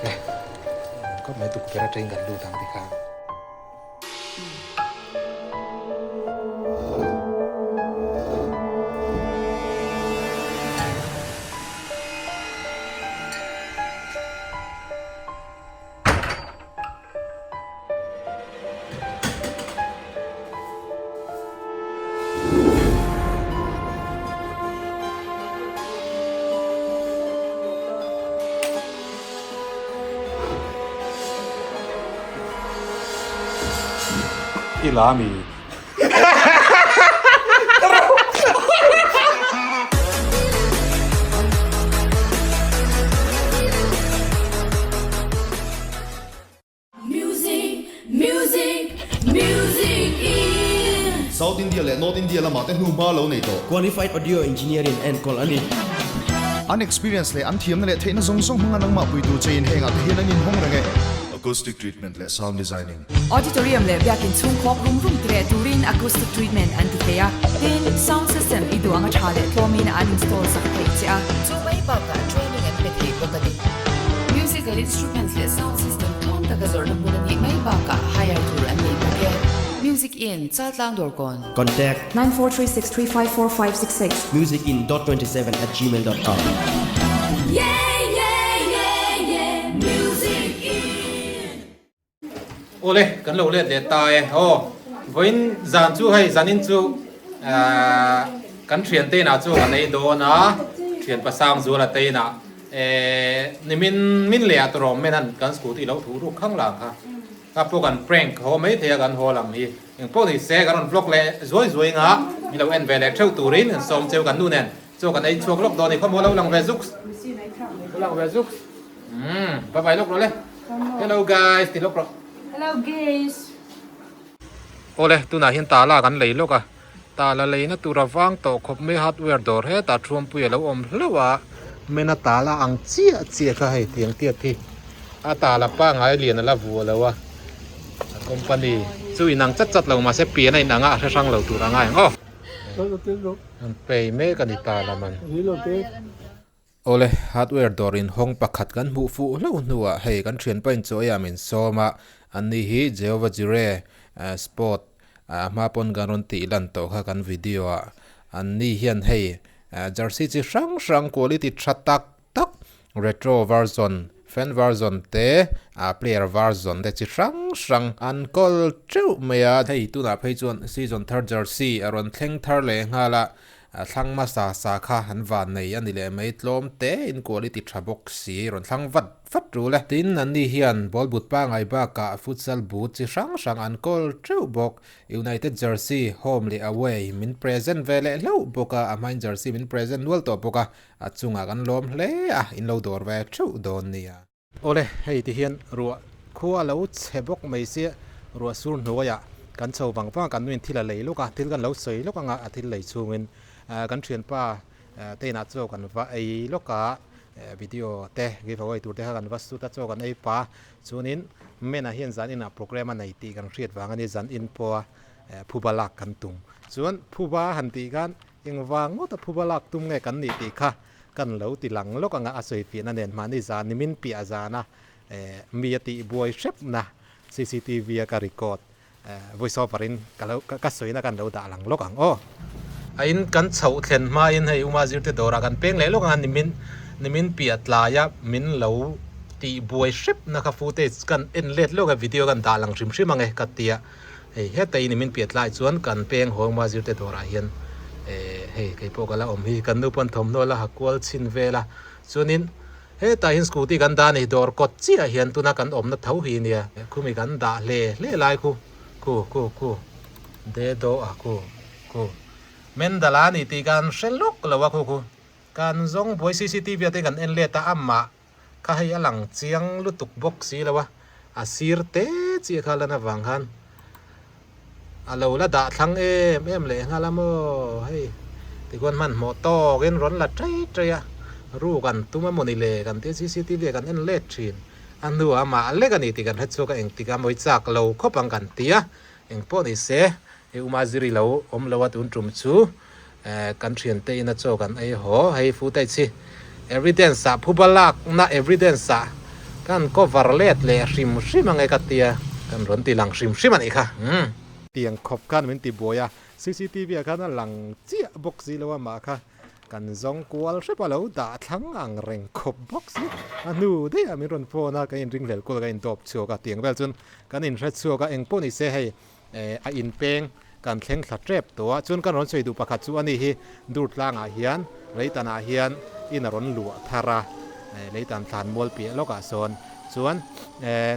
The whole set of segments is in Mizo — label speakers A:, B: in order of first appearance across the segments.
A: Le khawp mai tukverh atangin kan lut ang tikhan. I la mi.
B: Music, music, music in.
C: South India leh North India lamah te hnuhma lo nei tawh.
D: Qualified Audio Engineer in enkawl a ni.
C: An experience leh an thiamna leh theihna zawng zawng hmanga nangmah puitu chein hengah te hian an inhawng reng e. Acoustic treatment leh sound designing.
E: Auditorium leh biakin chhung khawk rum rum tireh turin acoustic treatment an ti thei a, tin, sound system i duh anga tha leh tlawmin an install sak thei che a.
F: Chu mai bakah training an pe thei bawk a ni. Musical instruments leh sound system tlawm taka zawrhna hmun a nih mai bakah hire tur an nei bawk e. Music Inn, Chaltlang Dawrkawn.
D: Contact.
E: 9436354566.
D: Musicinn.27@gmail.com.
B: Yeah yeah yeah yeah Music Inn.
A: Awle, kan lo let leh ta e. Aw, vawiin zan chu hei zanin chu ahh kan thian te inah chu kan ei dawn a, thian pasang zuala te inah ehh nimin min leh ah tawrawm men han kan scooty lo thuh ruk khang lang kha. Kha pawh kan prank haw mai thei a kan haw lam hi. Eng pawh ni se kan rawn vlog leh zuai zuai nga min lo en ve leh theuh turin kan sawm cheu kan nu nen chaw kan ei chhuak lawk dawn a ni. Khawmaw lo lang ve zuks. Lo lang ve zuks. Umm bye bye lawk rawh le. Hello guys ti lawk rawh.
G: Hello guys.
A: Awle tunah hian tala kan lei lawk a, tala leina tur a vang tawh khawp mai hardware dawr hetah thuampui a lo awm hlauh a, mena tala ang chiah chiah kha hei tiang tiat hi a tala pangai lian a la vuah lo a, a company chu inang chat chat lo mahse pian a inang a a hre hrang lo tur a ngai ang aw. An pei mek a ni tala man. Awle, hardware dawr inhawng pakhat kan hmuh fuh hlauh hnuah hei kan thianpa in chaw eiah min sawm a, an ni hi Jehovah Jireh sport a hma pawn kan rawn tih lan tawh kha kan video ah an ni hian hei jersey chi hrang hrang quality tha tak tak retro version, fan version te player version te chi hrang hrang an kawl teuh mai a, hei tunah phei chuan season thar jersey a rawn thleng thar leh nghal a. A thlang hmasa sa kha an van nei a ni leh mai, tlawm te in quality tha bawk si, rawn thlang vat vat rul e. Tin, anni hian ball but pangai bakah futsal boot chi hrang hrang an kawl teuh bawk. United jersey, home leh away, min present ve leh hlauh bawk a, a hmain jersey min present nual tawh bawk a, a chungah kan lawm hle a, in lo dawr ve theuh dawn nia. Awle, hei ti hian ruah khua a lo chhe bawk mai sia, ruah sur hnuaiah kan chho vang vang a, kan nuin thil a lei lawk a, thil kan lo sawi lawk anga a thil lei chhungin kan thianpa te inah chaw kan va ei lawk a, video te give away tur te kha kan va sut a, chaw kan ei pa chuanin Mena hian zan inah programme a nei tih kan hriat vang a ni, zan in pawha phuba lak kan tum. Chuan phuba han tih khan Engvang ngawt a phuba lak tum nge kan nih tih kha kan lo ti lang lawk anga a sawi fiahna nen mahni zan ni min piah zana mi a tih buai hrepna cctv a ka record voice over in ka lo ka sawina kan lo dah lang lawk ang aw. A in kan chhoh thlen hmain hei Uma zirte dawrah kan peng leh lawk anga nimin nimin piah tlaia min lo tih buai hrepna kha footage kan en let lawk a video kan dah lang hrim hrim ange ka tia. Hei heta in min piah tlai chuan kan peng hawngma zirte dawrah hian eh hei kei pawh ka la awm hi kan nu pawn thawmhnaw la ha kual chhin vel a chuanin hetah hian scooty kan dah a ni dawr kawt chiah hian tuna kan awmna tho hi nia khumi kan dah hle hle lai khu khu khu khu de do a khu khu mendala a ni tih kan hre lawk lo a khu khu kan zawng buai cctv ah te kan en let a amah Kha hei a lang chiang lutuk bawk si lo a, a sir te chiah kha lan avang khan a lo la dah thlang em em leh nghal a maw hei tikhuan hmanhmawh tawkin rawn la tei tei a, ru kan tum a mawni le kan tia cctv ah kan en let thin a hnuah amah lek a ni tih kan hre chhuak a engtik a mawi chak lo khawp ang kan ti a, engpawh ni se hei Uma Ziri lo awm lo a tun tum chu. Kan thiante ina chaw kan ei haw hei footage hi evidence ah phuba lakna evidence ah Kan cover let leh hrim hrim ange ka tia, kan rawn ti lang hrim hrim a nih kha. Umm. Tiang khawp khan min ti buai a, cctv ah khan a lang chiah bawk si lo a mah kha kan zawng kual hrep a lo dah thlang ang reng khawp bawk si. A hnu daih ah min rawn phone a, kan inring hlel kual kan indawp chhuak a, tiang vel chuan kan inhre chhuak a, engpawh ni se hei a inpeng kan thleng thla tep tawh a, chuan kan rawn sawi duh pakhat chu a ni hi Durtlangah hian Leitanah hian in a rawn luah thar a, Leitan thlan mual piah lawkah sawn chuan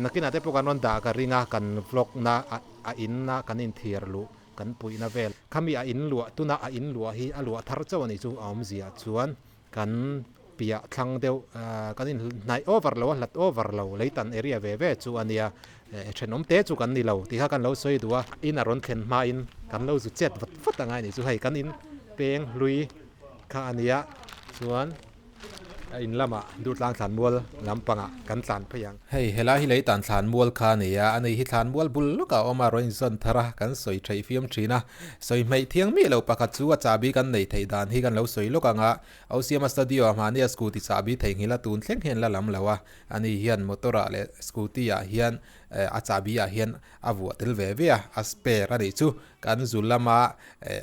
A: nakinah te pawh kan rawn dah ka ring a, kan vlog na a in na kan inthiar luh kan puihna vel khami a in luah tuna a in luah hi a luah thar chauh a nih chu a awmzia chuan kan piah thlang deuh kan inhnaih over lo a hlat over lo leitan area ve ve chu a nia thenawm te chu kan ni lo tih kha kan lo sawi duh a in a rawn thlen hmain kan lo zu chet vat vat angai a nih chu hei kan in peng hlui kha a nia chuan a in lamah Durtlang thlanmual lampangah kan tlan phei ang. Hei helai hi leitan thlanmual kha a ni a a ni hi thlanmual bul lawkah a awm a rawn inzawn thar a kan sawi theih fiam thin a sawi hmeih thiang miah lo pakhat chu a chahbi kan neih theih dan hi kan lo sawi lawk ang a Osiama studio ah mahnia scooty chahbi theihnghilh a tun thleng hian la lam lo a, ani hian motor ah leh scooty ah hian a chahbi ah hian a vuah tel ve ve a, a spare a nih chu kan zu lama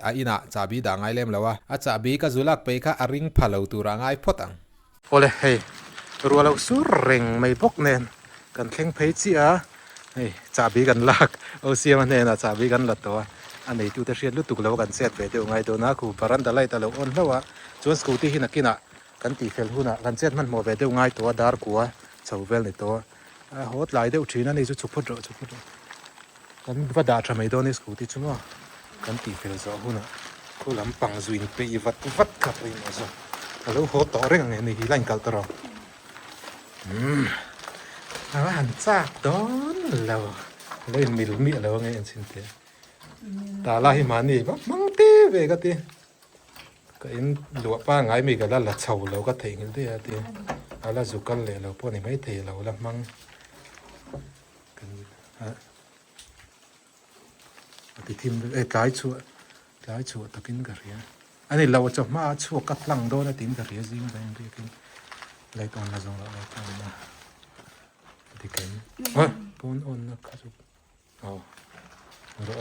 A: a inah chahbi dah ngai lem lo a, a chahbi ka zu lak peih kha a ring pha lo tur ah ngai phawt ang. Awle hei ruah loh sur reng mai bawk nen kan thleng phei chiah a, hei chahbi kan lak Osiama hnenah chahbi kan la tawh a, a neitute hriat lutuk lo kan chet ve deuh ngai dawn a, khu veranda light a lo on hlauh a, chuan scooty hi nakinah kan tihfel hunah kan chet hmanhmawh ve deuh ngai tawh a, dar kua chho vel ni tawh a, a haw tlai deuh thin a ni chu chhuk phawt rawh chhuk phawt rawh kan va dah tha mai dawn a ni scooty chu maw kan tihfel zawh hunah khu lampang zu in peih vat vat kha pawimawh zawk a lo haw tawh reng ang e ni hi la inkal ta rawh umm a va han chak dawn lo lo in mil miah lo ange en chhin teh tala hi mahni va hmang te ve ka ti. Ka in luah pangai mi ka la la chho lo ka theihnghilh daih a tia a la zu kal leh lo pawh ni maithei lo la hmang kan a a ti thim vek e tlai chhuah tlai chhuah takin ka hria a ni lo chawhma a chhuak ka tlang dawn a tiin ka hria zing ka en riakin light on la zawng loh light on a tiken a pawn on na kha chu. Aw rawh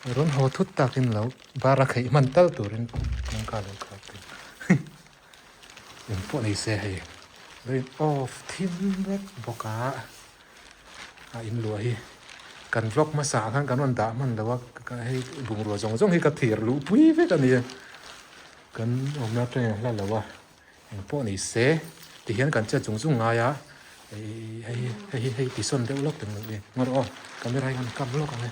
A: aw rawn haw thut takin lo bar a kheih hman tal turin kawngka lo khar teh eng pawh ni se hei lo in off thim vek bawk a a in luah hi kan vlog hmasa ah khan kan rawn dah hman lo a hei bungrua zawng zawng hi ka thir luh pui vek a ni a kan awmna atangin a hla lo a. Eng pawh ni se ti hian kan chet chung chung ngai a hei hei hei hei ti sawn deuh lawk teng lo e ngaw rawh aw camera hi kan kam lawk ang e.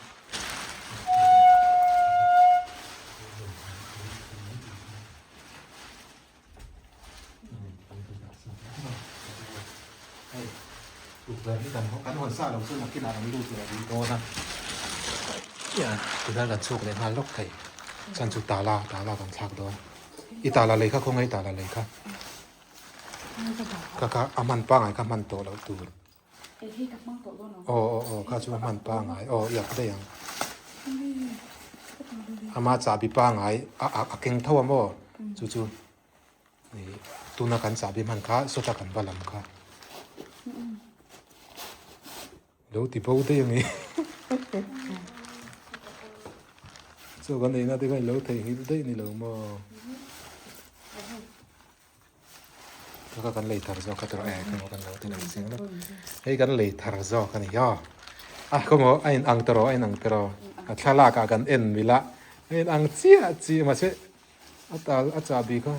A: Tukverh hi kan kan hawn sa lo chu nakinah kan lut leh rih dawn a tikhian kan chhuak leh nghal lawk thei chuan chu tala tala kan thlak dawn. I tala lei kha khawngaih tala lei kha. Ka kha a hman pangai kha hman tawh loh tur. Aw aw aw kha chu a hman pangai aw i ak daih ang. Ama chahbi pangai a a keng tho a maw chu chu ih tuna kan chahbi hman kha sawta kan va lam kha. Lo ti bo daih ang e. Chaw kan eina te khan i lo theihnghilh daih ni lo maw? Ka kha kan lei thar zawk kha tawh e ka maw kan lo ti lo chiang lo. Hei kan lei thar zawk a ni aw. A ka maw a in ang tawh a in ang tawh a thlalak ah kan en mil a a in ang chiah chiah mahse A tal a chahbi kha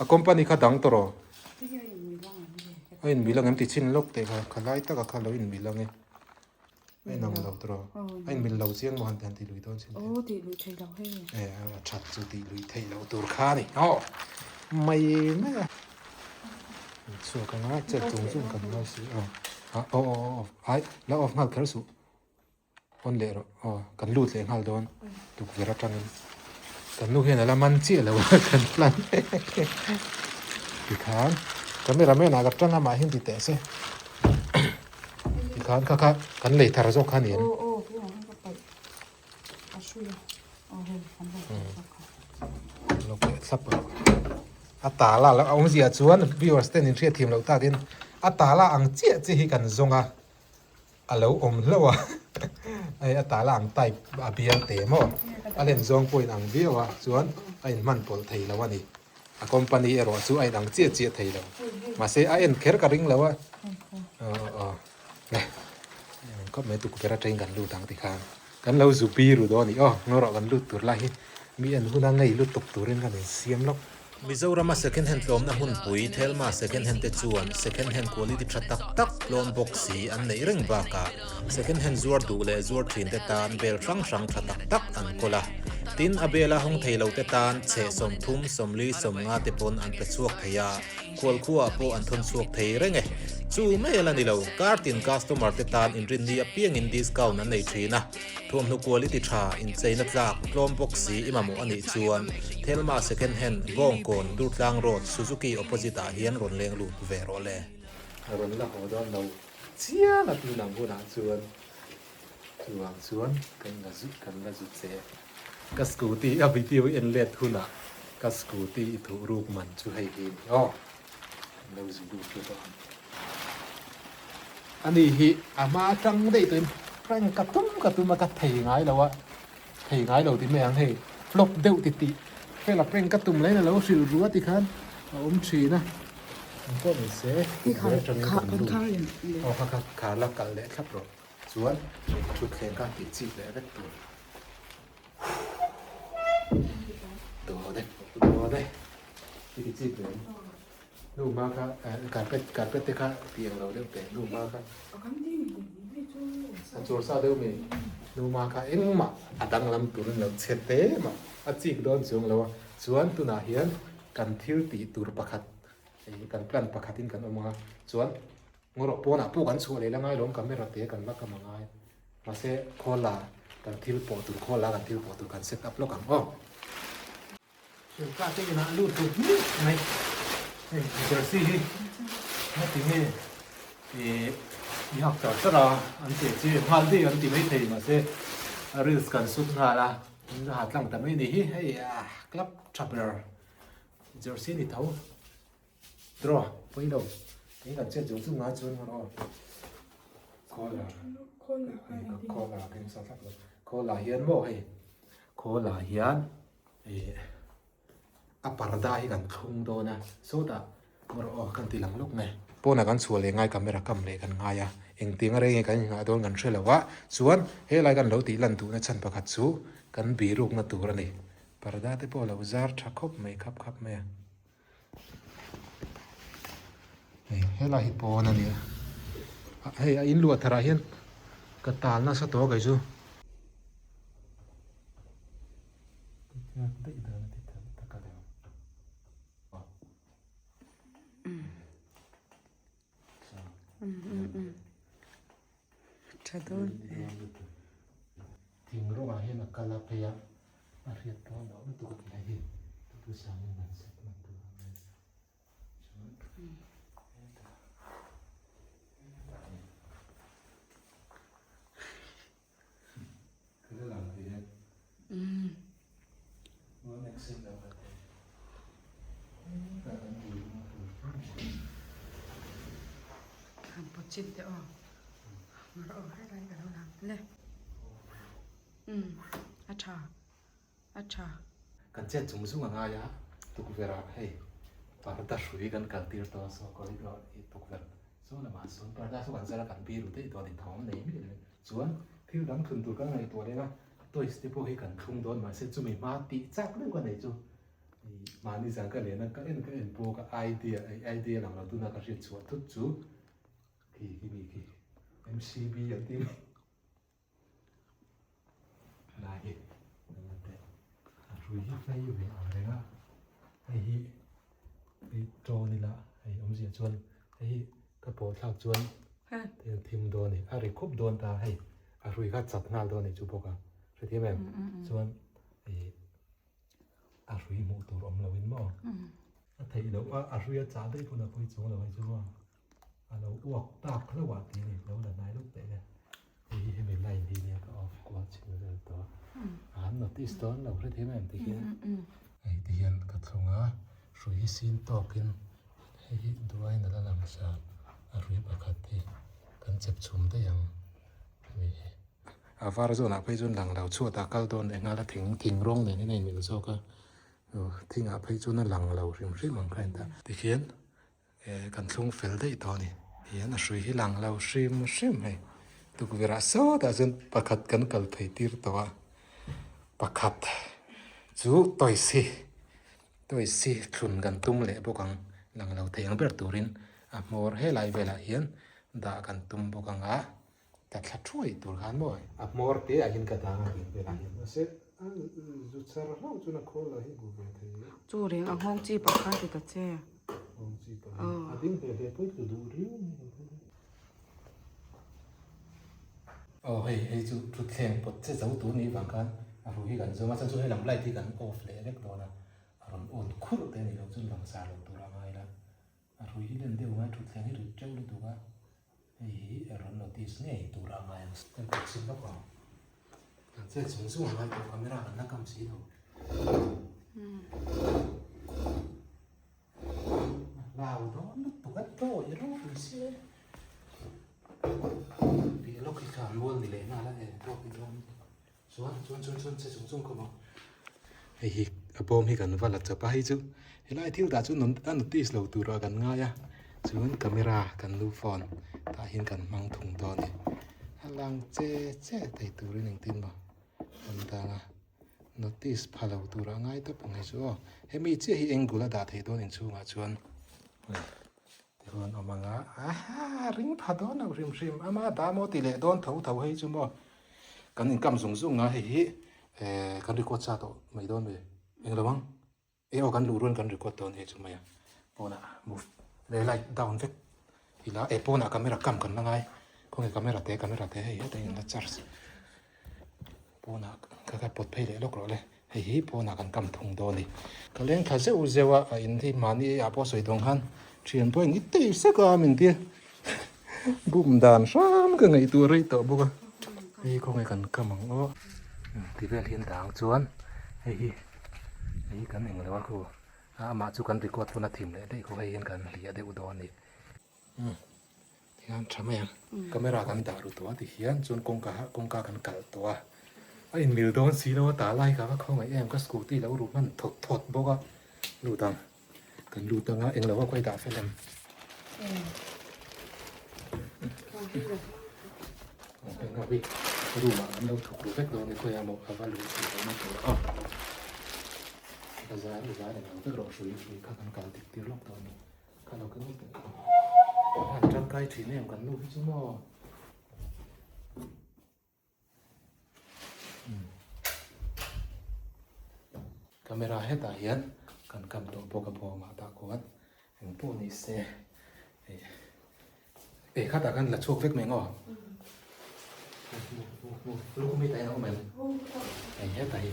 A: a company kha dang tawh rawh a in mil ang em ti chhin lawk teh kha kha lai taka kha lo in mil ang e a in ang lo tawh rawh a in mil lo chiang maw han han ti lui dawn chhin teh e a that chu tih lui theih loh tur kha a ni aw mai mai a chhuak anga chet chung chung kan ngai si aw aw aw aw ai la off nghal kher suh. On leh rawh aw kan lut leh nghal dawn tukverh atangin kan nu hian a la man chiah lo a kan plan tikhan camera man ah ka tang a mah hian ti teh se tikhan kha kha kan lei thar zawk kha a ni em lo keh thlap rawh a tala a awmzia chuan viewers ten in hriat thiam loh takin. A tala ang chiah chiah hi kan zawng a, a lo awm hlauh a, hei a tala ang type a bial teh maw, a len zawng pawh in ang viau a, chuan a inhman pawlh thei lo a ni. A company erawh chu a inang chiah chiah thei lo, mahse a en kher ka ring lo a, aw aw le khawp mai tukverh atangin kan lut ang tikhan kan lo zu biru dawn a ni aw, ngaw rawh kan lut tur lai hi mi en huna ngei lutuk turin kan insiam lawk. Mizorama second hand tlawmna hmunpui Thelma second hand te chuan second hand quality tha tak tak tlawm bawk si an neih reng bakah second hand zuar duh leh zuar thin te tan bel hrang hrang tha tak tak an kawl a. Tin, a bela hawng thei lo te tan chhe 30, 40, 50 te pawn an pe chhuak thei a, khualkhuaah pawh an thawn chhuak thei reng e. Chu mai a la ni lo, kar tin customer te tan inrinni apiangin discount an nei thin a. Thuamhnu quality tha, incheina tlak, tlawm bawk si i mamawh a nih chuan Thelma Second Hand, Bawngkawn, Durtlang Road, Suzuki opposite ah hian rawn leng lut ve rawh le. A rawn la haw dawn lo chiang a tun ang hunah chuan chuvang chuan kan la zut kan la zut che. Ka scooty a video i en let hunah ka scooty i thuh ruk man chu hei hi a ni aw. Kan lo zu lut lut ang. Ani hi a hma atang daih tawhin prank ka tum ka tum a ka thei ngai lo a, thei ngai lo ti mai ang hei flop deuh ti tih fela prank ka tum laiin a lo hrilh ru a tikhan a awm thin a, eng pawh ni se tukverh atangin kan lut aw kha kha khar la kalh leh thlap rawh chuan thutthleng kha tih chik leh vek tur. Dawn e dawn e i ti chik ve nu hma kha carpet carpet te kha ti ang lo deuh teh nu hma kha a chur sa deuh mi nu hma kha engmah a danglam turin lo chhe te mah a chik dawn chuang lo a chuan tunah hian kan thil tih tur pakhat hei kan plan pakhatin kan awm ang a chuan Ngawrawh pawnah pawh kan chhuah leh la ngai lawm camera te kan la kam angai mahse khawl la kan thil pawh tur khawl la kan thil pawh tur kan set up lawk ang aw. Silka te inah lut duh hmiah mai hei jersey hi ngati nge ih i hak char char a an che che nghal daih an ti mai thei mahse a reels kan sut nghal a in ha tlang ta mai a ni hi hei ah club tha ber jersey ni tho. Draw, pawi lo. Kei kan chet zawng chu ngai chuan ngawr aw. Khawl ah. Khawl ah keng sa thlap lo. Khawl ah hian maw hei. Khawl ah hian eh a parda hi kan thlung dawn a. Sawtah ngawr aw kan ti lang lawk nge. Pawnah kan chhuah leh ngai camera kam leh kan ngai a. Engtiang a rei nge kan inngah dawn kan hre lo a. Chuan helai kan lo tih lan duhna chhan pakhat chu kan birukna tur a ni. Parda te pawh a lo zar tha khawp mai khap khap mai a. Hei helai hi pawn a ni a hei a in luah tharah hian ka tal nasa tawh a kei chu.
F: Tha dawn e.
A: Thing rawngah hian a kal a phei a, a hriat dawn loh lutuk a ti hei hi tu sangin an set man tur a ni. Chuan hetah hetah hi ka la lang thei e. One exit lo ka ti. Hetah kan bul na tur chu.
F: Han pawt chin teh aw. Mar aw helai ka lo lang le. Umm a tha a tha.
A: Kan chet zung zung a ngai a tukverh ah hei parda hrui kan kal tir tawh a saw corridor hi tukverh saw lamah sawn parda saw kan zar a kan biru daih dawn inthawm nei miah lo in chuan thil dang thlun tur kan ngaihtuah leng a toys te pawh hi kan thlung dawn mahse chumi hma tih chak deuh ka nei chu mahni zan ka len a ka en ka en pawh ka idea idea lang lo tuna ka hriat chhuah thut chu khi khi mi khi M_C_B an ti mai. Lai hi an teh a hrui hi phei ve ang reng a hei hi hei tawn ila hei awmzia chuan hei hi ka pawl thlak chuan hei an thim dawn a ni a ri khup dawn ta hei a hrui kha chak nghal dawn a ni chu bawk a hrethiam em chuan ih a hrui hmuh tur awm lo in maw a theih loh a a hrui a chah daih pawn a pawi chuang lo hei chu maw. A lo uak tak hlauh ah tih a ni lo la hnai lup teh le hei hi hemi line hi nia ka off kual chhin vel tawh a an notice dawn lo hre thei mai ang ti hian hei ti hian ka thlung a hrui hi sin tawkin hei hi duain a la lang sa. A hrui pakhat hi kan chep chhum daih ang hemi hi. A var zawnah phei chuan lang lo chhuat ah kal dawn leh nghal a thing thing rawng nen hian a inmil zawk a thing ah phei chuan a lang lo hrim hrim ang kha a inta tikhian eh kan thlung fel daih tawh a ni hian a hrui hi lang lo hrim hrim hei tukverh ah sawtah chuan pakhat kan kal phei tir tawh a pakhat chu toys hi toys hi thlun kan tum leh bawk ang lang lo thei ang ber turin a hmawr helai velah hian dah kan tum bawk ang a. Ka thla thuai tur khan maw? A hmawr te ah hian ka dang a tih velah hian mahse a zu char hlauh chuan a khawl lah hi bu ve thei e.
G: Chu reng a nghawng chi pah khan ti ta che.
A: Nghawng chi pah hi a ding hle hle pawh i tlu duh riau mai ang kha. Aw hei hei chu thutthleng pawt che zo tur ni vang khan a ru hi kan zawm a chuan chu helam light hi kan off leh vek dawn a a rawn on khurh te a ni lo chuan langsar lo tur a ngai la a hrui hi len deuh ngai thutthleng hi rit teuh lutuk a. Hei hi a rawn notice ngei tur a ngai ang. Kan kut chhin lawk ang. Kan chet zung zung a ngai tawh camera kan la kam si lo. Lau dawn lutuk a tawi ropui si e. Piah lawk hi kha mual ni leh nghal a e ropui dawn. Chuan chuan chuan chuan che zung zung khawp ang. Hei hi a bawm hi kan va la chawp a hei chu helai thil dah chu a notice lo tur ah kan ngai a chuan camera kan lu phone tah hian kan hmang thung dawn a ni a lang che che thei turin engtin maw an dang a notice pha lo tur ah ngai tawp ang hei chu aw hemi chiah hi angle a dah theih dawn inchhungah chuan tichuan awm ang a aha ring pha dawn lo hrim hrim ama dah maw ti leh dawn tho tho hei chu maw. Kan inkam zung zung a hei hi eh kan record sa tawh mai dawn ve eng lo ang e aw kan luh rual kan record dawn hei chu mai a pawnah move leh light down vek ila eh pawnah camera kam kan la ngai khawnge camera te camera te hei hetah hian la charge pawnah ka ka pawt phei leh lawk rawh le hei hi pawnah kan kam thung dawn a ni ka leng thla zeuh zeuh a a in hi mahni ah pawh sawi tawng khan thian pawh in i tei sek a min tia Bum dan hram ka ngaihtuah rei tawh bawk a hei khawnge kan kam ang aw ti vel hian dang chuan hei hi hei hi kan englo a khu a amah chu kan record pawn a thim leh daih khu hei hian kan hliah deuh dawn a ni tihian tha mai ang camera kan dah ru tawh a tihian chuan kawngka kawngka kan kalh tawh a a inmil dawn si lo a tah lai kha ka khawngaih em ka scooty lo ru hman thawt thawt bawk a lut ang. Kan lut anga englo a khawi dah fel em? Room ah an lo thawk ru vek dawn e khawi a maw a va lut thei dawn a tur a ka zar zar englo vek rawh hrui hrui kha kan kal dik tir lawk dawn a ni kha lo keng teh an tangkai thin em kan nu hi chu maw. Camera hetah hian kan kam tawh bawk a bawmah tah khuan eng pawh ni se hei eh khatah khan la chhuak vek mai ang aw lukhum hi tah hian a awm em hei hetah hi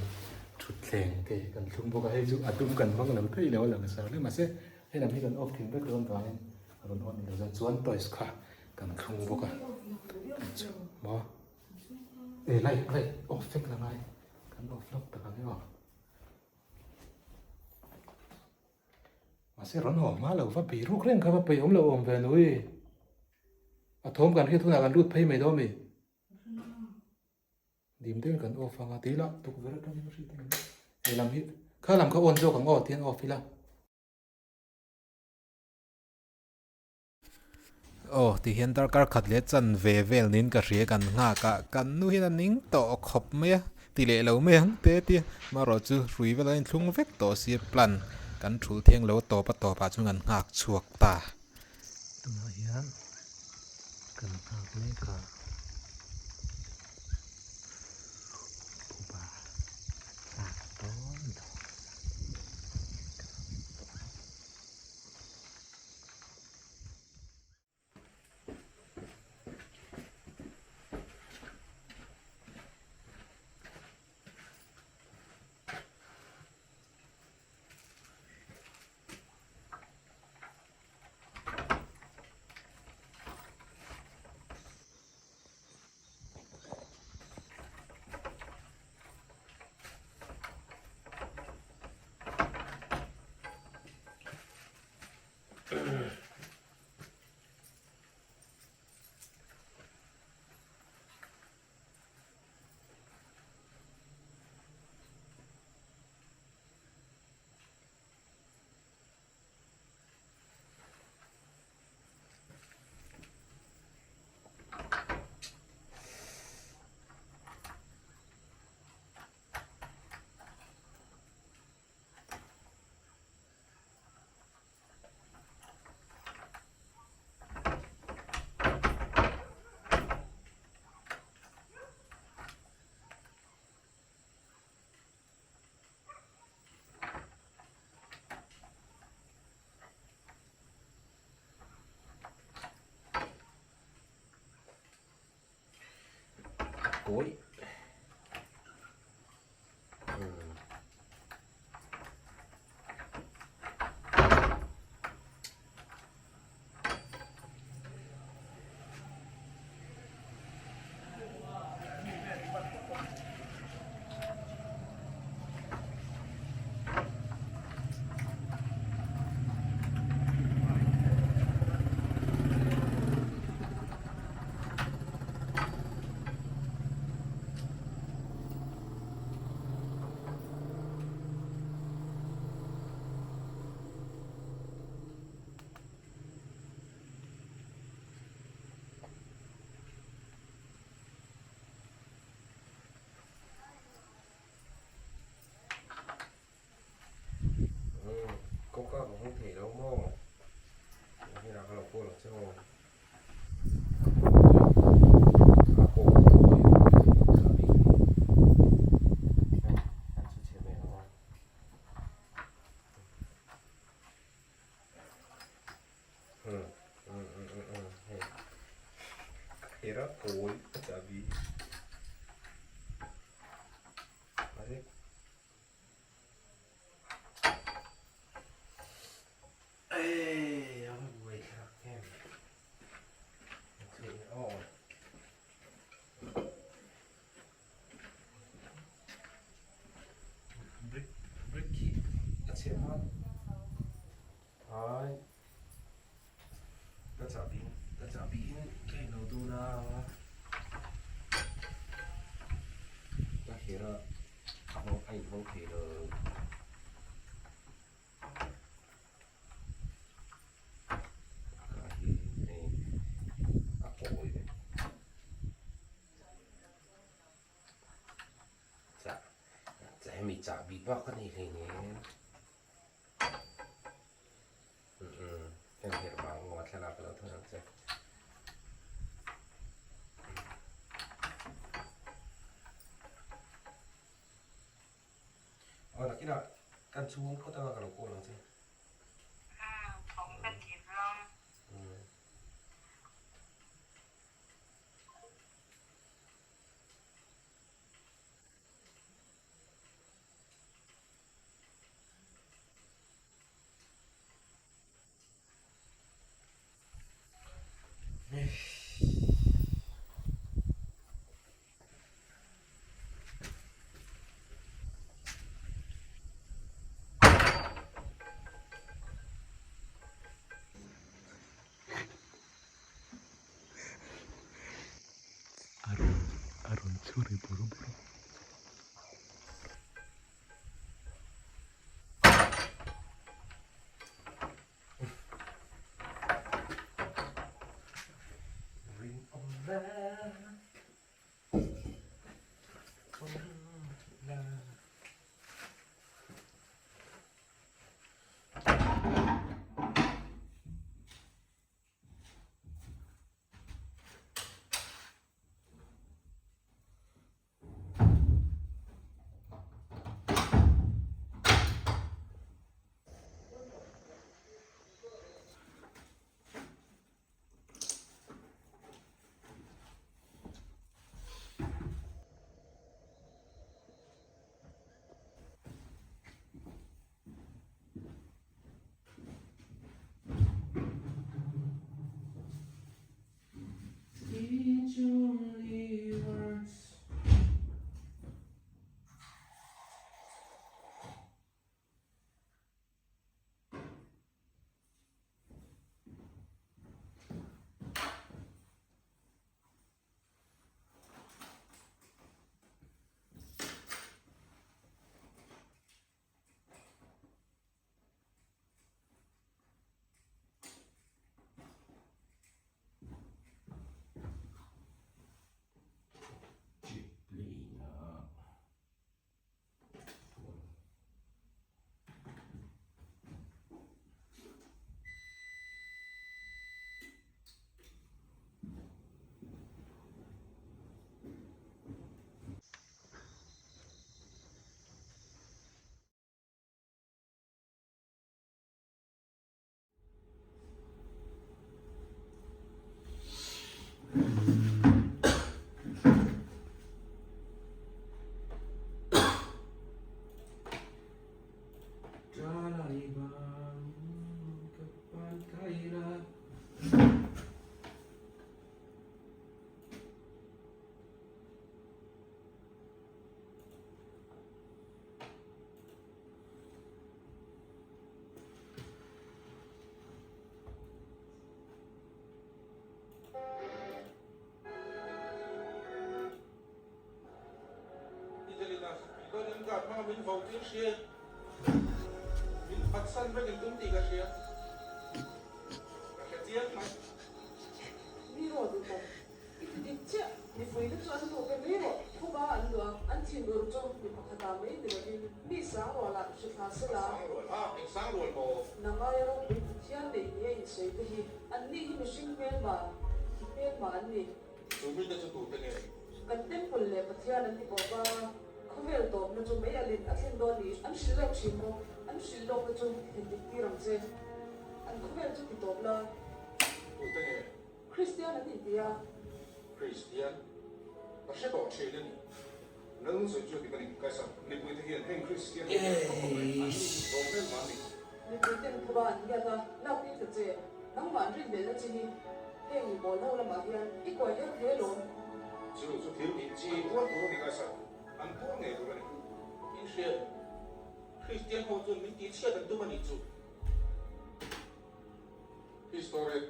A: thutthleng te kan thlung bawk a hei chu a dum kan hmang lo thei lo a lang sar hle mahse helam hi kan off thim vek dawn vangin a rawn on lo chuan chuan toys kha kan thlung bawk a maw e light light off vek la ngai kan off lawk tak ang e aw mahse rawn haw hma lo va bei ruk reng kha va peih awm lo awm ve nui a thawm kan hriat hunah kan lut phei mai dawn mi dim deuhin kan off anga tih lah tukverh atangin a hriat ang he lam hi kha lam kha on zawk ang aw tihian off ila. Aw ti hian darkar khat leh chan ve vel niin ka hria kan nghak a kan nu hian a ning tawh khawp mai a ti leh lo mai ang te tia marawh chu hrui vel a inthlung vek tawh sia plan kan thul thiang lo tawp a tawp ah chuan kan nghak chhuak ta. Tunah hian kan nghak mek a phuba lak dawn lo.
D: Kawi. Hmm. Kawngka ka hawng thei lo maw? Hei ah ka lo call ang che aw. A call ka hawng thei lo kan chhu chhe mai ang a. Hei hera kawi a chahbi Brick brick khi a chhe hma ai ka chahbi ka chahbi in ka inlo dawn a ka her a a hawng a inhawng thei lo. Ka hi hei a kawi ve. Chah chah hemi chahbi bak a ni hleinem umm heng herh vang maw thlalak ka lo thawn ang che. Aw nakinah kan chhung phawt anga ka lo call ang che. Umm.
A: A rawn a rawn chhu ri bur bur a. Burning guard hmanga min vo tir hria min phatsan vek in tum tih ka hria. Ka hre chiang mai.
H: Mi rawh duh tak. I ti dik chiah. Mipui te chu an duh ve mai rawh. Khuba an duh a, an thin ur chu mi pakhatah mai ni lovin mi sang rualah hri thla se la.
A: Sang rual a, eng sang rual maw?
H: Nang aia ropui Pathian nei nia insawi te hi anni hi mihring hmelma, hmelma an ni.
A: Chu mite chu tute nge?
H: Kan temple leh Pathian an ti bawk a, khawvel tawpna chu mei alin a thlen dawn ni. An hrilh lawk thin bawk. An hrilh lawkna chu thlen dik tir ang che. An khawvel chu ti tawp la.
A: Tute nge?
H: Kristian an inti a.
A: Kristian? Ka hre tawh thin a ni. Lalnunsawi chu dik a ni. Kaisa, mipuite hian heng Kristian ho hian khawp mai an rawng vel mah a ni.
H: Mipuiten khuba an ngiat a, lak tir ta che. Nangmah an rinhlelhna chi hi heng i bawl ho lamah hian i kuai her hle lawm.
A: Chu chu thil tih chi puar tur a ni Kaisa, an puar ngei tur a ni. In hria, Kristian ho chuan min tihchhiat an tum a nih chu. History.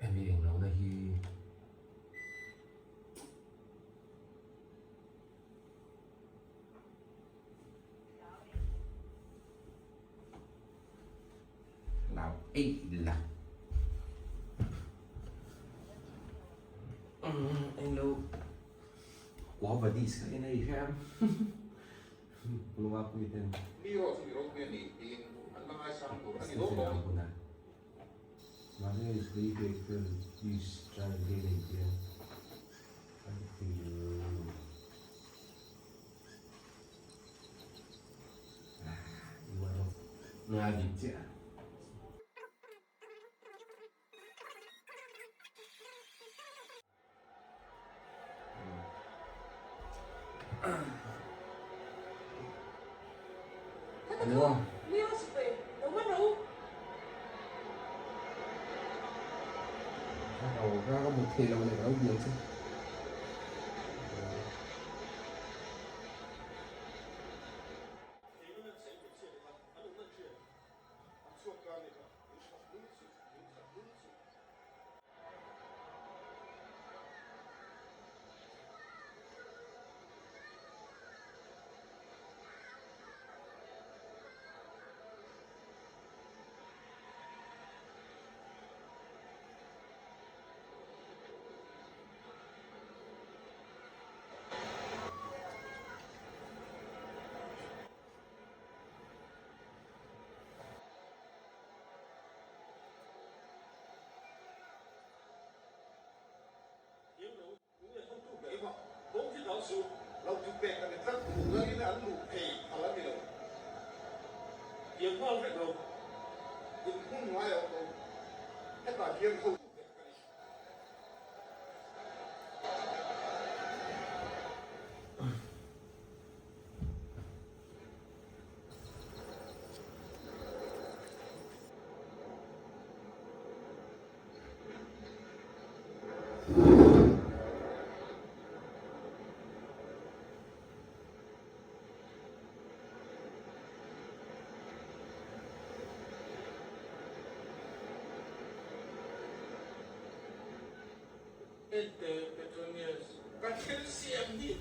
D: Hemi englohna hi Lau eih la. Englo guava dis kha en a i hre ang Lua pui ten.
A: Mi rawh chu mi ropui a ni tiin an la ngaisang tur a ni dawn bawk a ni.
D: Mahse hei tui bag ten is try again a inti a, a ti lo. Nga dik chiah. Ka mut thei lo leh ka lo biang che.
A: Ente Petronius, ka thil siam hi.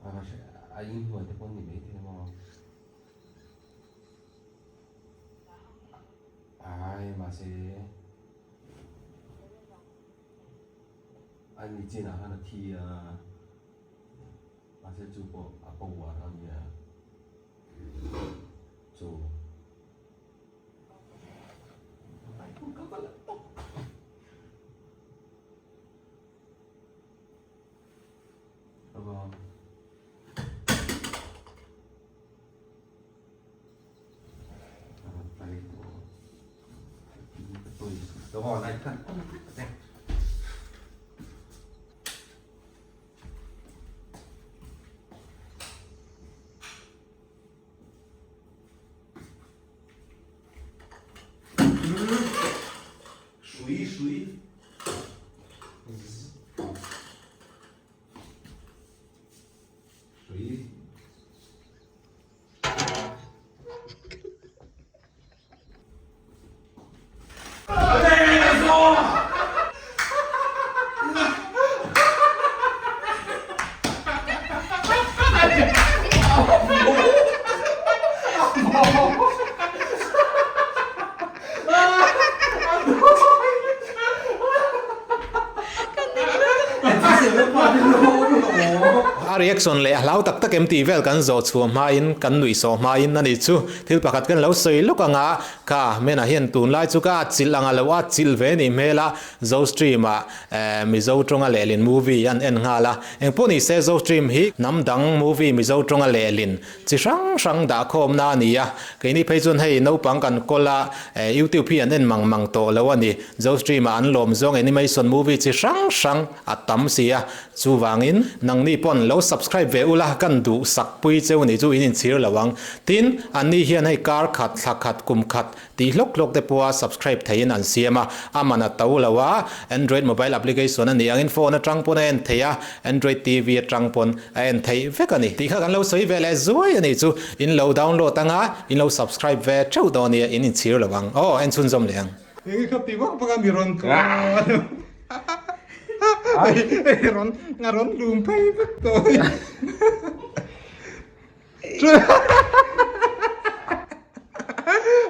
D: A inhnuai te pawh ni maithei maw? Ai mahse a ni chinah khan a thi a, mahse chu pawh a power a nia chu. Hrui hrui. Hrui.
A: A reaction leh a hlau tak tak em tih vel kan zawh chhuah hmain kan nuih sawh hmain a ni chu thil pakhat kan lo sawi lawk ang a, kha Mena hian tunlai chu ka atchilh ang a lo atchilh ve nih hmel a, Zostream ah Mizo tawnga lehlin movie an en nghal a, engpawh ni se Zostream hi hnam dang movie Mizo tawnga lehlin chi hrang hrang dah khawmna a ni a, keini phei chuan hei naupang kan kawl a, YouTube hi an en mang mang tawh lo a ni, Zostream ah an lawm zawng animation movie chi hrang hrang a tam si a, chuvangin nangni pawn lo subscribe ve ula kan duh sak pui cheu ni chu in inchhir lo ang, tin anni hian hei kar khat, thla khat, kum khat Tih hlawk hlawk te pawha subscribe theihin an siam a, a man a to lo a, Android mobile application a nih angin phone atang pawn a en theih a, Android TV atang pawn a en theih vek a ni. Tih kha kan lo sawi ve leh zuai a nih chu, in lo download anga in lo subscribe ve theuh dawn nia, in inchhir lo ang. Aw, en chhunzawm leh ang.
I: Enge kha ti vak vak a mi rawn tluang a rawn a rawn lum phei vek tawh a ni.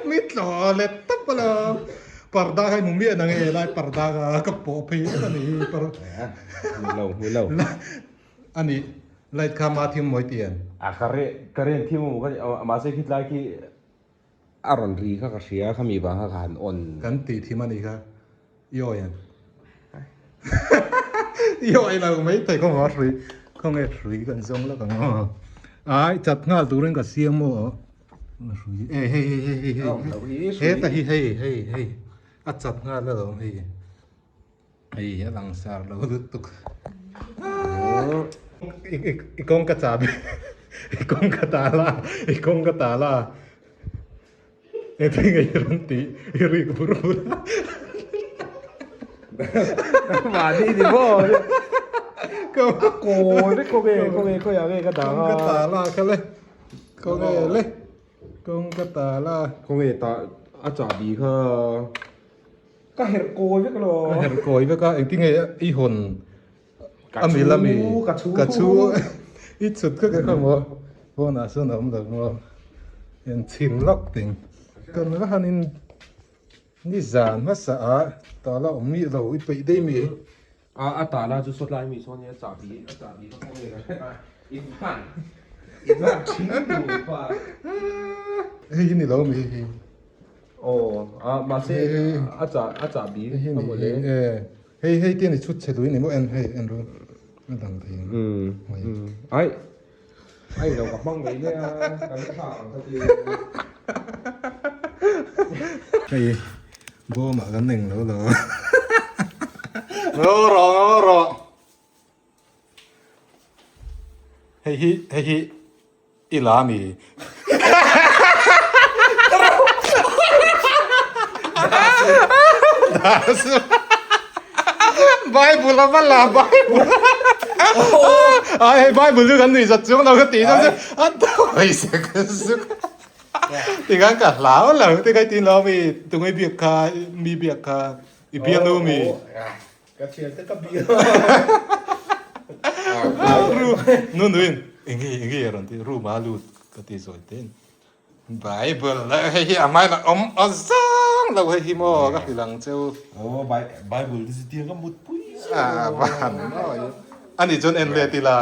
I: Mi tlaw let tawp a lo. Parda kha i hmu miah nang e, lai parda kha ka pawh phei vek a ni hi.
D: Hmu lo, hmu lo.
I: A ni, light kha ma thim mawi tian.
D: A ka re, ka ren thim a mu ka ni, mahse khitlai khi a rawn ri kha ka hria, khami vang kha ka han on.
I: Kan tih thim a ni kha, i awi ang. I awi lo mai thei khaw maw hrui, khaw nge hrui kan zawng lak ang aw. Ai chat nghal turin ka siam maw hrui e hei hei hei hei hei heta hi hei hei hei a chat nghal alawm hei hei a langsar lo lutuk i kawng ka chah i kawng ka ta la i kawng ka ta la. Engtin nge i rawn tih i rik bur bur a.
D: Mahni ni maw? A kawi vek khaw nge khaw nge khawiah nge ka dah a.
I: Kawng ka ta la kha le. Khaw nge le. Kawng ka ta la.
D: Khaw nge ta a chahbi kha ka herh kawi vek lo.
I: Ka herh kawi vek a engtin nge i hawn a mi la mi
D: ka chhu
I: ka chhu i chhut kha ka maw phone ah sawn a awm lo maw en chhin lawk ting kan va han in ni zan hmasa ah tala awm miah lo i peih daih mi
D: a a tala chu saw tlai mi sawn nia chahbi a chahbi kha kawng nge ka in hman in hman thin tur pa
I: hei hi ni lo mi hei hi
D: aw a mahse a chah a chahbi
I: hei hi ni e Hei hei te ni chhut chhe lui ni maw en hei en ru a dang thei ang
D: ai ai lo ka hmang mai mai a kan tha ang ka ti
I: hei bawm ah kan eng lo lo ro ro ro hei hi hei hi I la mi. Bible a va la Bible. Ai hei Bible chu kan nuih zat chuang lo ka tih zawk chu a tawi sek sek. Tikhan ka hlau lo tikhan tin lo mi tunge biak kha mi biak kha i biak nu mi.
D: Ka thian te ka biak.
I: Nu nuin.
A: Enge enge a rawn ti room a lut ka ti zawi te in Bible la hei hi a hmai lah awm a zang lo hei hi maw ka hrilh ang cheu.
D: Aw Bible te chu tiang ka mut pui zeuh
A: a van mawi ani chuan en let ila.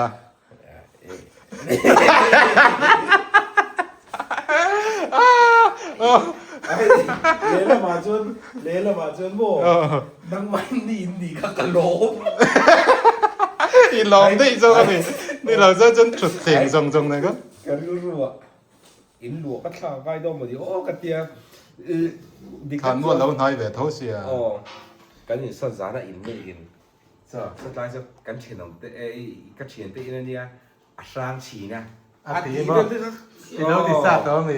D: Lehlamah chuan lehlamah chuan maw nangmah in ni in nih kha ka lawm.
A: I lawm daih zawk a ni. Ni lo chuan chuan thut thleng zawng zawng nen kha.
D: Ka rilru ah in luah ka thlak ngai dawn maw ni aw ka tia.
A: Thlan mual lo hnai ve tho sia.
D: Aw kan insawn zana in neih in Chaw satlai chu kan thenawm te ka thian te in ania a hrang thin a.
A: A ti maw? I lo ti sa tawh ami?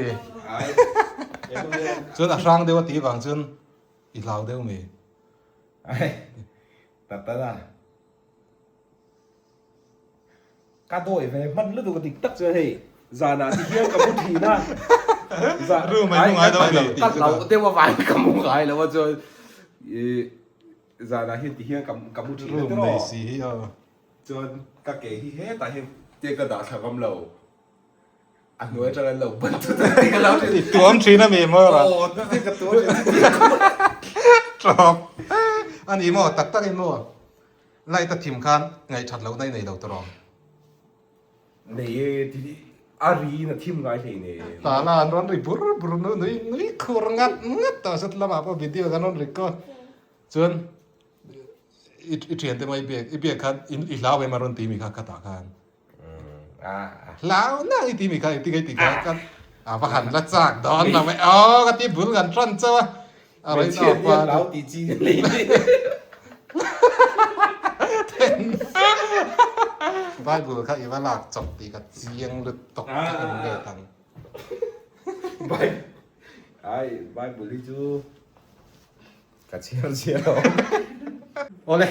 A: Chuan a hrang deuh a tih vang chuan i hlau deuh mi?
D: Ai Tatana ka dawi ve hman lutuk a dik tak chuan hei zanah ti hian ka mu thin a.
A: Room a i mu ngai lo tih chu ka.
D: Ka hlauh deuh avangin ka mu ngai lo a chuan i Zanah hian ti hian ka mu thin a
A: Room nei si hi aw.
D: Chuan ka ke hi hetah hian te ka dah thla ngam lo. A hnuai atang an lo ban thut a ti ka lo thin.
A: I tuam thin a mi maw ra?
D: Aw te ka tuam thin a ti ka lo.
A: Tawp. A ni maw tak tak in maw? Light a thim khan ngaihthat lohna i nei lo tawh rawh.
D: Nei e ti a ri in a thim ngai hlei nei e.
A: Tana an rawn ri bur bur nu nui nui khur ngat ngat tawh sat lamah pawh video kan rawn record chuan i i thian te mai biak i biak khan in i hlau em a rawn ti mi kha khatah khan hlau na i ti mi kha engtin nge i ti kha kan a va han la chak dawn lo mai aw ka ti bul kan tan chauh a a rawn
D: Hmeichhia hi a hlau tih chi a nei mai.
A: Bible kha i va lak chawp tih ka chiang lutuk ka en let ang.
D: Ai Bible hi chu ka chhiar chhiar a awm.
A: Awle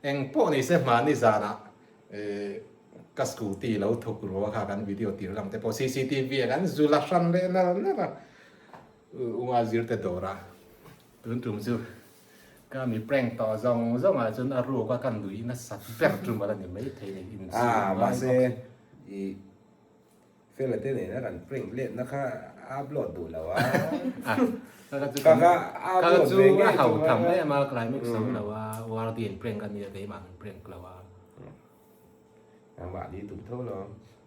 A: eng pawh ni se hmani zanah ka scooty lo thuk rua kha kan video tir lam te pawh cctv ah kan zul a hran leh nal nal a. Unga zir te dawr a, tun tum chu ka mi prank tawh zawng zawng ah chuan a ruk a ka nui nasa ber tum ala ni mai thei ni in
D: Ah mahse i fela te nena kan prank let na kha a upload duh lo a
A: Ka chu ka chu a hau tham em a climax awm lo a wardian prank a nia keimah an prank lo a.
D: Amah ni tum tho lo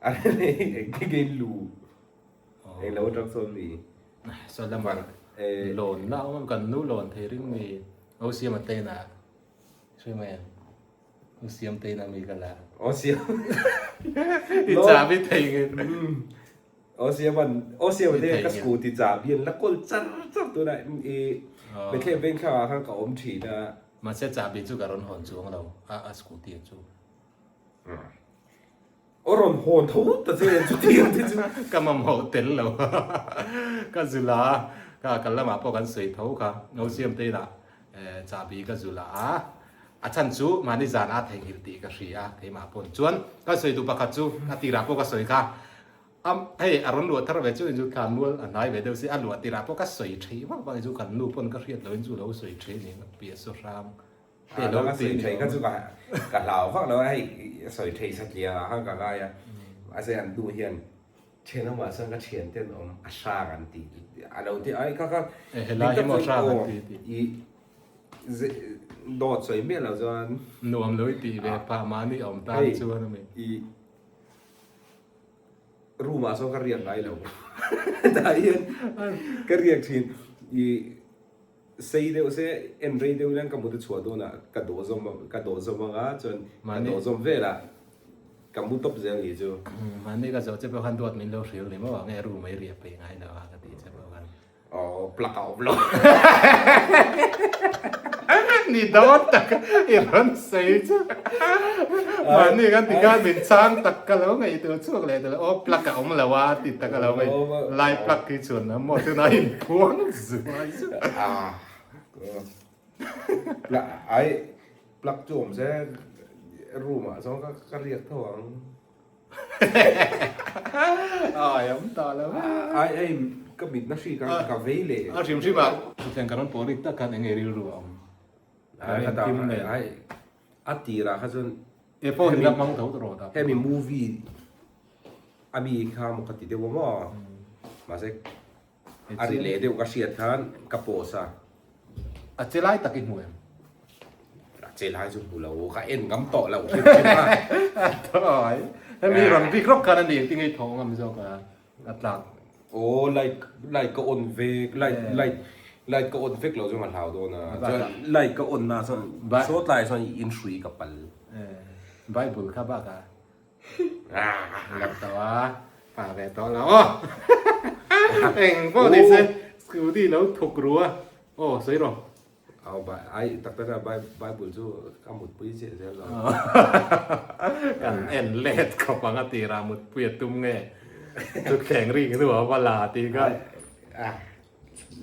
D: a engtin nge in lu Eng lo atang chuan mi.
A: Saw lamah lawn na awm a kan nu lawn thei ring mi O siam a ten a hre mai ang O siam ten a mi ka la.
D: O siam.
A: I chabi thei nge.
D: O siam an O siam te ka scooty chabi an la kawl char char tunah i Bethlehem vengthlang ah khan ka awm thin a.
A: Mahse chabi chu ka rawn hawn chuang lo a scooty chu.
D: Aw rawn hawn tho ta che chutiang te chu.
A: Ka mamawh tel lo ka zul a, ka kal lamah pawh kan sawi tho kha Nausiam te inah chahbi ka zul a, a chhan chu mahni zan a theihnghilh tih ka hria a keimah pawn chuan ka sawi duh pakhat chu a tirah pawh ka sawi kha hei a rawn luah thar ve chu inchu khan mual a hnai ve deuh si a luah tirah pawh ka sawi thei vak vak inchu kan nu pawn ka hriat loh inchu lo sawi thei ning a piah saw hrang.
D: A dang a sawi thei kha chu ka hlau vak lo a, hei a sawi thei satliang ah khan ka ngai a, mahse an hnu hian thenawmah chuan ka thian ten awm a hrang an ti a lo ti ai kha kha
A: helai hi maw hrang an ti ti
D: i dawt sawi miah lo chuan
A: nuam lo i tih ve phah mahni awm tan chuan a mi
D: i room ah sawn ka riak ngai lo tah hian ka riak thin i Sei deuh se, en rei deuh hian ka mut a chhuah dawnah ka dawh zawm ka dawh zawm ang a, chuan ka dawh zawm velah ka mu tawp zel ni chu.
A: Mahni ka zawh che pawh khan duat min lo hril ni maw ang e room ei riah peih ngai lo a ka tih che pawh khan.
D: Aw plug a awm lo.
A: Ni dawn tak i rawn sawi chu. Mahni kan ti khan min chhang tak ka lo ngaihtuah chhuak leh ta lo aw plug a awm lo a ti tak a lo ngaih lai plug hi chuan a maw tunah in phuang zuai chu.
D: Plug ai plug chu awm se room ah chuan ka riak tho ang.
A: Ai awm ta lo.
D: Ai ai ka mitna hri ka ka vei leh.
A: A hrim hrim ah chutiang ka rawn pawh rik tak khan eng nge rilru a awm.
D: Ai ai a tirah kha chuan
A: E phone hi la hmang tho tawh rawh ta.
D: Hemi movie. A mi kha maw ka ti deuh a maw? Mahse a ri leh deuh ka hriat khan ka pause a.
A: A che lai tak i hmu em?
D: A che lai chu hmu lo, ka en ngam tawh lo hrim hrim a.
A: Thawi, hemi rawn bik rawk khan a ni engtin nge i thaw ngam zawk a, a tlak.
D: Aw light light ka on vek light light light ka on vek lo chuan ka hlau dawn a, chuan light ka on na chuan sawtlai chuan in hrui ka pal.
A: Bible kha bakah Lo tawh a, pa ve tawh lo aw. Eng pawh ni se, scooty lo thuk ru a, aw sawi rawh.
D: Aw bai ai tak tak a bible chu ka mutpui chiah zel lo.
A: Kan en let khawp ang a tirah mutpui a tum nge thutthleng rik hnuah va la tih kha.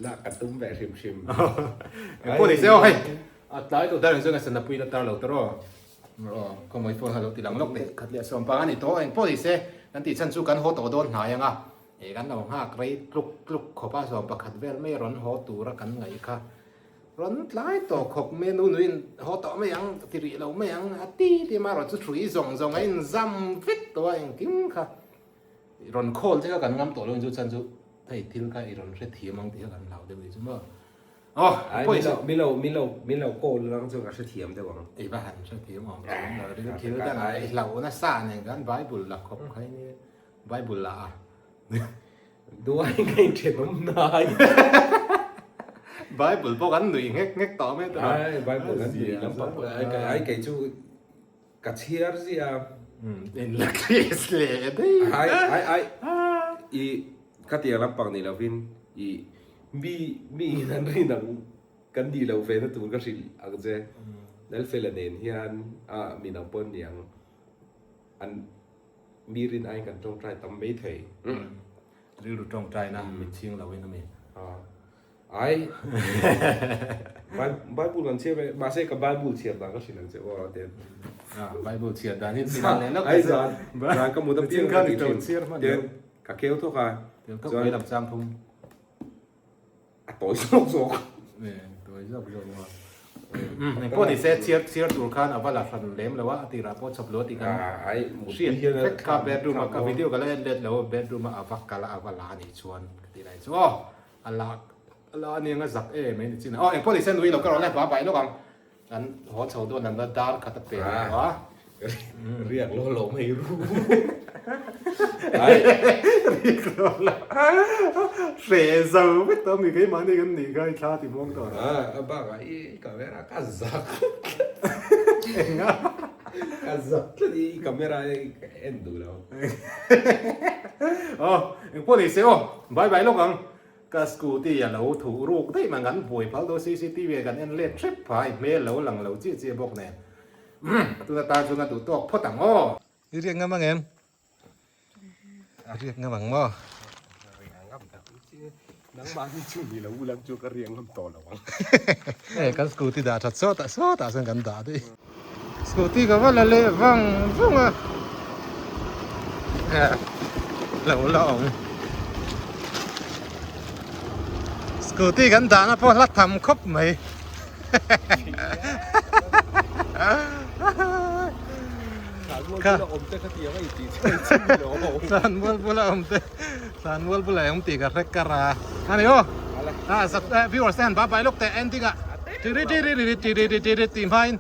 D: Lak ka tum ve hrim hrim.
A: Eng pawh ni se aw hei a tlai tawh dar ang chuan ka sana pui la tar lo tawh rawh. Aw ka mawi phone kha lo ti lang lawk teh khat leh sawm pang a ni tawh eng pawh ni se kan tih chhan chu kan haw tawh dawn hnai ang a eh kan lo nghak rei tluk tluk khawp a sawm pakhat vel mai rawn haw tura kan ngaih kha rawn tlai tawh khawp mai a nu nuin haw tawh mai ang ti rih lo mai ang a ti ti marawh chu hrui zawng zawng a inzam vek tawh a engkim kha rawn call che kha kan ngam tawh lo in chu chhan chu hei thil kha i rawn hrethiam ang tih kha kan hlau deuh a ni chu maw. Oh,
D: Ai,
A: pawh
D: min lo, min lo, min lo, min lo call lang chu ka hrethiam deuh ang.
A: I va han hrethiam awm lo ang lo ring thil dang ah i hlauh nasa nen khan Bible la khawp kha i nia, Bible la a.
D: Duai ka inthenawm nai.
A: Bible pawh kan nuih nghek nghek tawh mai tawh.
D: Ai, Bible kan nuih lampang pawh ai, ai kei chu ka chhiar ziah a.
A: In la kiss leh daih.
D: Ai, ai, ai, i khatiang lampang ni lovin i Mi mi in an rin ang kan nih loh ve na tur ka hrilh ang che. Lalfela nen hian a mi nang pawh an ni ang. An mi rin aiin kan tawngtai tam mai thei.
A: Rilru tawngtaina mitchhing lo in a mi.
D: Ai Bible kan chhiar ve mahse ka Bible chhiar dan ka hrilh ang che aw a ti.
A: Bible chhiar dan hi zan leh lawk
D: Ai zan zan ka mut apiang ka ti thin. Tin ka keu thawk a.
A: Chuan lam chang thum.
D: A tawi zawk zawk.
A: Tawi zawk zawk a. Eng pawh ni se chhiar chhiar tur khan a va la hran lem lo a, a tirah pawh chawp lo a tih kan hriat vek kha bedroom a ka video ka la en let lo a bedroom a a va kal a a va la a nih chuan ka tih lai chu aw a la a la a nia zak em mai ni chin a aw eng pawh ni se nui lo ka rawn la ba bai lawk ang Kan haw chho dawn ang a dar khat a pe lo a.
D: Riak lo lo mai ru.
A: Riak lo lo. Hre zo vek tawh mi keimahni kan nih kha i thla ti muang tawh
D: rawh. A bakah i camera ka zak.
A: Enga?
D: Ka zak tlat i camera i en duh lo.
A: Aw engpawh ni se aw bye bye lawk ang. Ka scooty a lo thuh ruk daih mai kan buai phal dawn cctv ah kan en let hrep phah i hmel lo lang lo chiah chiah bawk nen umm tuna tan chuan a duh tawk phawt ang aw. I riak ngam ang em? I riak ngam ang maw?
D: Riak ngam tak nangmah hi chu ni lo ulang chu ka riak ngam tawh lo ang.
A: Hei kan scooty dah that sawtah sawtah chuan kan dah daih. Scooty ka va la leh vang vang a lo la awm Scooty kan dahna pawh hla tham khawp mai Thlanmual bula awm te Thlanmual bula awm tih ka hre kar a ani aw viewers te han bye bye lawk teh ending ah tiri tiri tiri tiri tiri tih hmain.